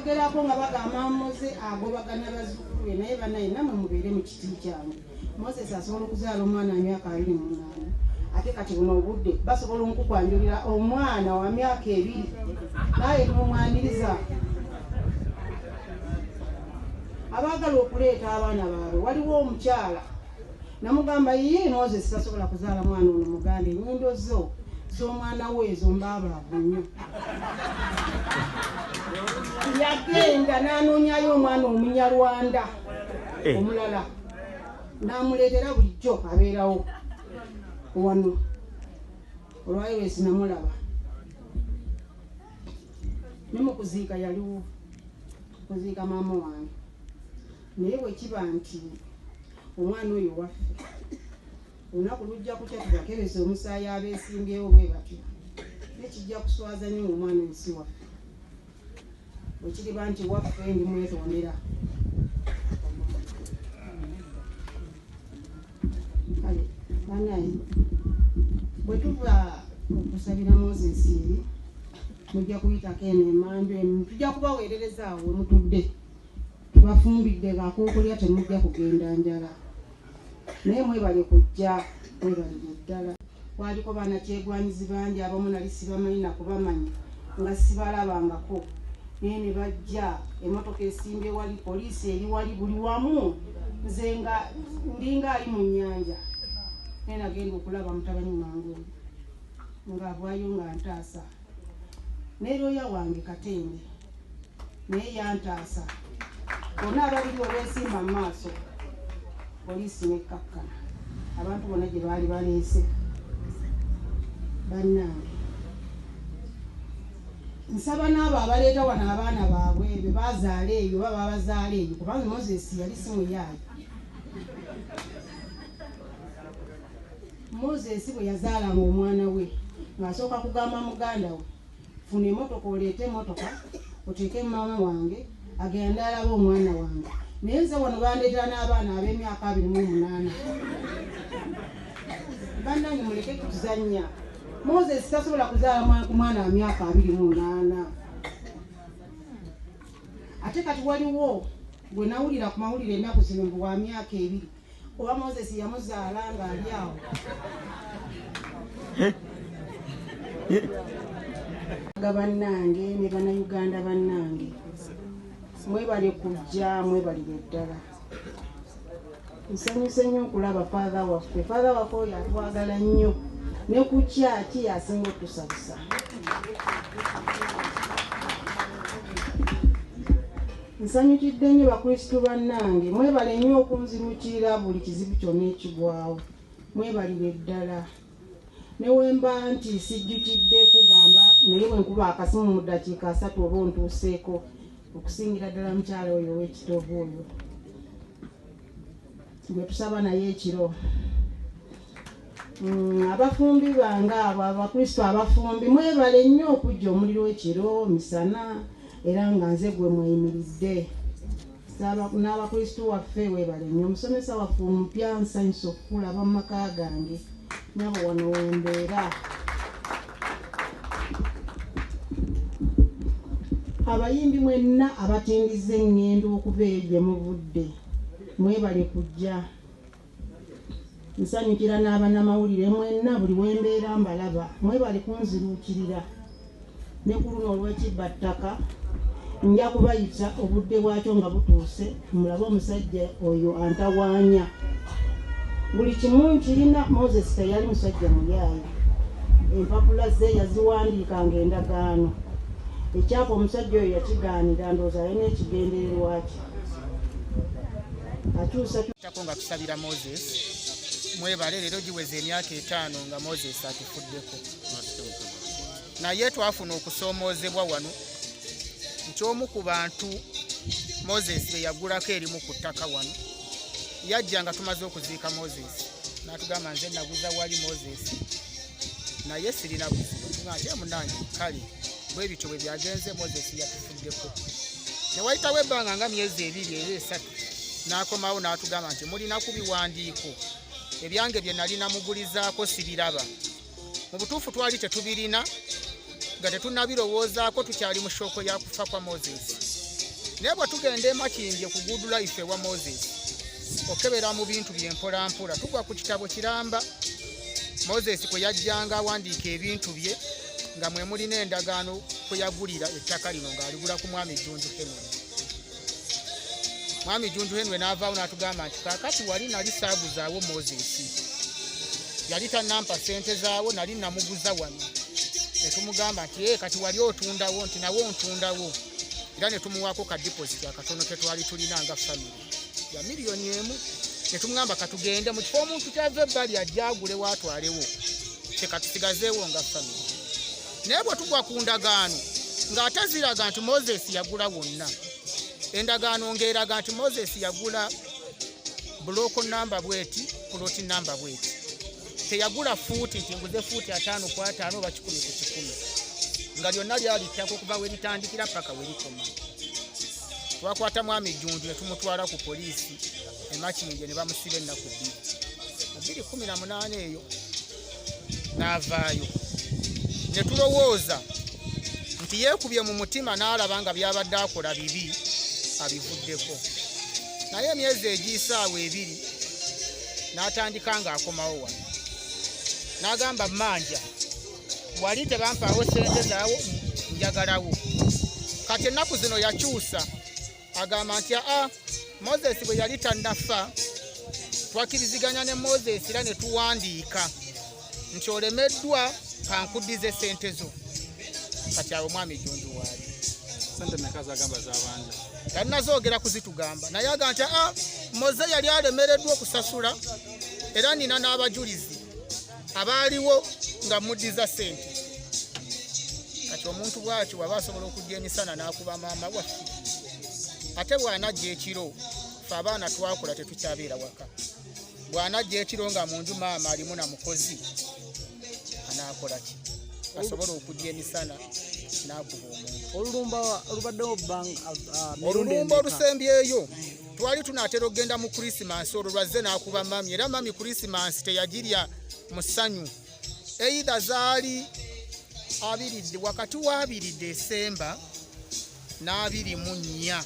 Mbayogerako nga bagamba Moze agobagana bazzukulu be, naye banaye nammwe mubeere mu kiti kyange. Moses asobola okuzaala omwana wa myaka 28, ate kati buno obudde basobola okukwanjulira omwana wa myaka 2 naye n'omwaniriza. Abaagala okuleeta abaana baabwe, waliwo omukyala namugamba, "Ye Moses tasobola kuzaala mwana ono muganda, ennyindo zo z'omwana we ezo mbaabaavu nnyo." Yagenda n'anoonyayo omwana Omunyarwanda omulala n'amuleetera, bulijjo abeerawo wano. Olwayo namulaba ne mu kuziika, yaliwo kuziika maama wange. Naye bwe kiba nti omwana oyo waffe, olunaku lujja kutya tubakebeza omusaayi abeesimbyewo bwe batyo, nekijja kuswaza nnyo omwana oyo si waffe. Bwe kiriba nti waffe, ndi mwetondera. Kale banaye, bwe tuva okusabira Moses eri, mujja kuyitako eno emanju eno, tujja kubaweerereza awo we mutudde, tubafumbidde ak'okulya, temujja kugenda njala. Naye mwebale kujja, mwebalire ddala. Kwaliko banakyegwanyizi bangi, abamu nali sibamanyi nakubamanyi nga sibalabangako, naye ne bajja, emotoka esimbye wali, poliisi eri wali, buli wamu, nze nga ndinga ali mu nnyanja. Naye nagenda okulaba mutabani wange oyo ng'avaayo nga ntaasa, ne looya wange Katende naye yantaasa. Bonna ababiri olwesimba mu maaso, poliisi nekkakkana abantu bonna gye baali baleese. Bannange, nsaba n'abo abaleeta wano abaana baabwe be bazaala eyo oba babazaala eyo, kubanga Moses yali si muyaayi. Moses bwe yazaalanga omwana we, ng'asooka kugamba muganda we, "Funa emotoka, oleete emotoka oteeke maama wange agende alabe omwana wange." Naye nze wano bandeetera n'abaana ab'emyaka 28. Bannange, muleke kutuzannya. Moses tasobola kuzaala ku mwana wa myaka 28. Ate kati waliwo gwe nawulira ku mawulire ennaku zino mbu wa myaka 2. Oba Moses yamuzaala ng'ali awo? Ga bannange ne Bannayuganda bannange, mwebale kujja, mwebalire ddala. Nsanyuse nnyo okulaba father waffe. Father waffe oyo atwagala nnyo, ne ku kyaki yasinga otusabisa. Nsanyukidde nnyo. Bakristu bannange, mwebale nnyo okunziruukirira buli kizibu kyonna ekigwawo, mwebalire ddala. Ne wemba nti sijjukidde kugamba, naye bwe nkuba akasimu mu ddakiika 30 oba ontuuseeko, okusingira ddala mukyala oyo ow'ekitoovu oyo gwe tusaba naye ekiro. Abafumbi bange abo Abakristo abafumbi, mwebale nnyo okujja omuliro ekiro misana, era nga nze gwe mweyimiridde. N'abakristo waffe, weebale nnyo. Omusomesa waffe omupya, nsanyusa okukulaba mu maka gange. Nyabo, wano wembeera. Abayimbi mwenna abatindiza eŋŋendo okuva eyo gye muvudde, mwebale kujja. Nsanyukira n'abanamawulire mwenna, buli wembeera mbalaba, mwebale kunziruukirira. Ne ku luno olw'ekibba ttaka nja kubayita obudde bwakyo nga butuuse, mulabe omusajja oyo antawaanya. Buli kimu nkirina. Moses teyali musajja muyaayi, empapula ze yaziwandiikanga endagaano. Ekyapa omusajja oyo yakigaanira, ndowooza alina ekigendererwa kye akyusa. Tako nga tusabira Moses. Mwebale. Leero giweza emyaka 5 nga Moses atufuddeko, naye twafuna okusoomoozebwa wano nti omu ku bantu Moses be yagulako erimu ku ttaka wano yajja nga tumaze okuziika Moses n'atugamba, "Nze naguza wali Moses, naye sirina buzibu." Tuga nti, "Munange, kale bwe bityo bwe byagenze, Moses yatufuddeko." Ne wayitawo ebbanga nga myezi 2 era 3, n'akomawo n'atugamba nti, "Mulina ku biwandiiko ebyange bye nali namugulizaako? Sibiraba." Mu butuufu twali tetubirina, nga tetunnabirowoozaako, tukyali mu shock ya kufa kwa Moses. Naye bwe tugenda e Makindye ku Good Life ewa Moses okebera mu bintu bye mpolampola, tugwa ku kitabo kiramba Moses kwe yajjanga awandiika ebintu bye, nga mwe mulina endagaano kwe yagulira ettaka lino ng'aligula ku Mwami Jjunju Henry. Mwami Jjunju Henry n'avaawo n'atugamba nti kaakati wali nali saaguzaawo Moses, yali tannampa ssente zaawo, nali namuguza wano. Ne tumugamba nti ee, kati wali otundawo? Nti nawo ntundawo. Era ne tumuwaako ka deposit akatono ke twali tulina nga family ya 1 million. Ne tumugamba katugende mu kifo omuntu kyava ebbali ajja agulewo atwalewo, tekatusigazeewo nga family. Naye bwe tugwa ku ndagaano ng'ate ziraga nti Moses yagula wonna. Endagaano ng'eraga nti Moses yagula block number bweti, plot number bweti. Teyagula fuuti nti nguze fuuti 50 ku 50 oba 100 ku 100, nga lyonna lyali ttaka okuva we litandikira paka we likoma. Twakwata Mwami Jjunju ne tumutwala ku poliisi e Makindye ne bamusiba ennaku 2 mu 2018 eyo, n'avaayo. Ne tulowooza nti yeekubye mu mutima n'alaba nga byabadde akola bibi, abivuddeko. Naye emyezi egiyisaawo 2 n'atandika ng'akomawo wano n'agamba, "Mmanja wali tebampaawo ssente zaawo, njagalawo." Kati ennaku zino yakyusa, agamba nti aa, Moses bwe yali tannafa twakkiriziganya ne Moses era ne tuwandiika nti olemeddwa, kankuddize ssente zo. Kati awo Mwami Jjunju waali. Sente meka zagamba zabanja? Talinazoogera kuzitugamba, naye aga nti aa, Moze yali alemereddwa okusasula era nina n'abajulizi abaaliwo nga muddiza ssente. Kati omuntu bw'atyo waba asobola okujja emisana n'akuba maama waffe, ate bw'anajja ekiro, fe abaana twakola tetukyabeera waka, bw'anajja ekiro nga mu nju maama alimu na mukozi, anaakola ki? Asobola okujja emisana n'akuba omuntu? Olulumba lubaddewo bbanga mirundi Olulumba emeka? Olusembyeyo twali tunaatera okugenda mu Krisimansi, olwo lwazze n'akuba mami. Era mami Krisimansi teyagirya mu ssanyu. Either zaali 2, wakati wa 2 Desemba n'24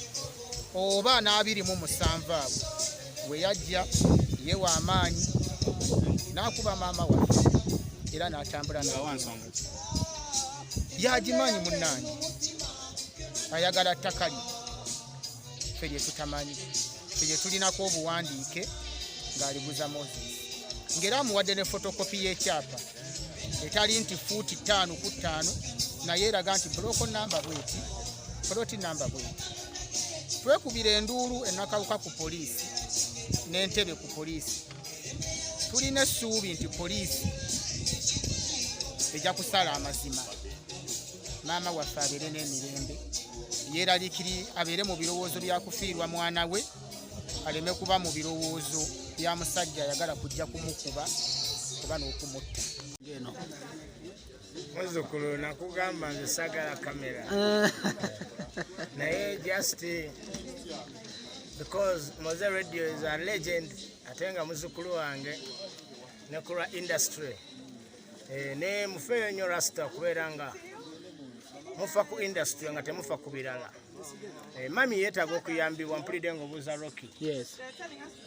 oba n'27 awo we yajja ye w'amaanyi n'akuba maama waffe era n'atambula. Nga wa N'agenda. Nsonga ki? Yagimanyi munnange, ayagala ttaka lye, ffe lye tutamanyi, ffe lye tulinako obuwandiike ng'aliguza Moses, ng'era amuwadde ne photocopy y'ekyapa etali nti fuuti 5 ku 5, naye eraga nti block number bweti, plot number bweti. Twekubira enduulu enakawuka ku poliisi n'entebe ku poliisi. Tulina essuubi nti poliisi ejja kusala amazima, maama waffe abeere n'emirembe, yeeraliikiri, abeere mu birowoozo bya kufiirwa mwana we, aleme kuba mu birowoozo bya musajja ayagala kujja kumukuba oba n'okumutta. Eno. Muzzukulu, nakugamba nze sagala kamera, naye just because Moze Radio is a legend, ate nga muzzukulu wange ne kulwa industry. Ne mufeeyo nnyo rasta okubeera nga mufa ku industry nga temufa ku birala. Mami yeetaaga okuyambibwa. Mpulidde ng'obuuza Rocky. Yes.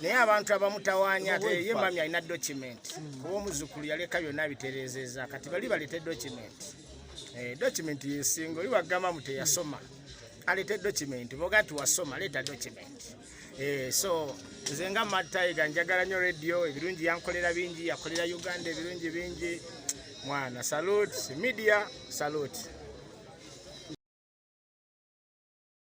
Naye abantu abamutawaanya, ate ye mami alina document, kuba omuzzukulu yaleka byonna abitereezeza. Kati bali balete document. Document yesinga. Oli wagamba mu teyasoma, alete document. Boga nti wasoma, leeta document. So nze nga Mad Tiger njagala nnyo Radio. Ebirungi yankolera bingi, yakolera Uganda ebirungi bingi. Mwana, salute media, salute.